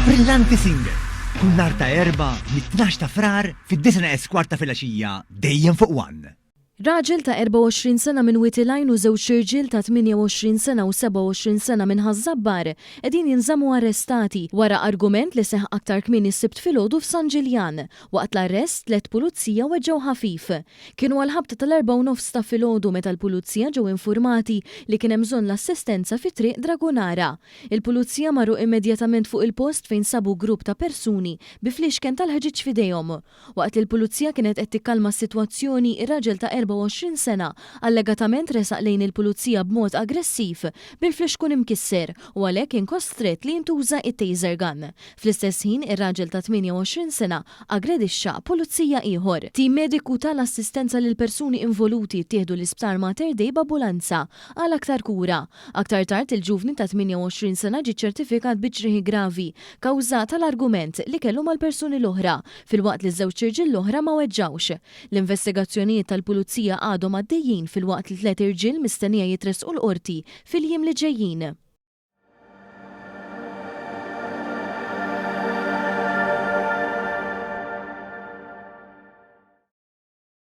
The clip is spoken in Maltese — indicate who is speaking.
Speaker 1: Brillanti Singer, kull nhar ta' Erbgħa mit-tnax ta' Frar fid-disgħa neqes kwart ta' filgħaxija dejjem fuq One.
Speaker 2: Raġel ta' 24 sena minn Wied il-Għajn u żewġ irġiel ta' 28 sena u 27 sena minn Ħaż-Żabbar qegħdin jinżammu arrestati wara argument li seħħ aktar kmieni s-Sibt filgħodu f'San Ġiljan. Waqt l-arrest, tlett pulizija weġġgħu ħafif. Kienu għall-ħabta tal-erbgħa u nofs ta' filgħodu meta l-pulizija ġew infurmati li kien hemm bżonn l-assistenza fi Triq Dragunara. Il-pulizija marru immedjatament fuq il-post fejn sabu grupp ta' persuni bi fliexken tal-ħġieġ f'idejhom. Waqt li l-pulizija kienet qed tikkalma s-sitwazzjoni, ir-raġel ta' 24 sena allegatament resaq lejn il-pulizija b'mod aggressiv bil-flixkun imkisser u għalhekk kien kostrett li jintuża t-taser gun. Fl-istess ħin, ir-raġel ta' 28 sena aggredixxa pulizija ieħor. Tim mediku ta l-assistenza lill-persuni involuti ttieħdu l-Isptar Mater Dei b'ambulanza għal aktar kura. Aktar tard il-ġuvni ta' 28 sena ġie ċċertifikat bi ġrieħi gravi kawża tal-argument li kellu mal-persuni l-oħra, filwaqt li ż-żewġt irġiel l-oħra ma weġġgħux. L-investigazzjonijiet tal-Pulizija għadhom għaddejjin filwaqt li tliet irġiel mistennija jitressqu l-Qorti fil-jiem li ġejjin.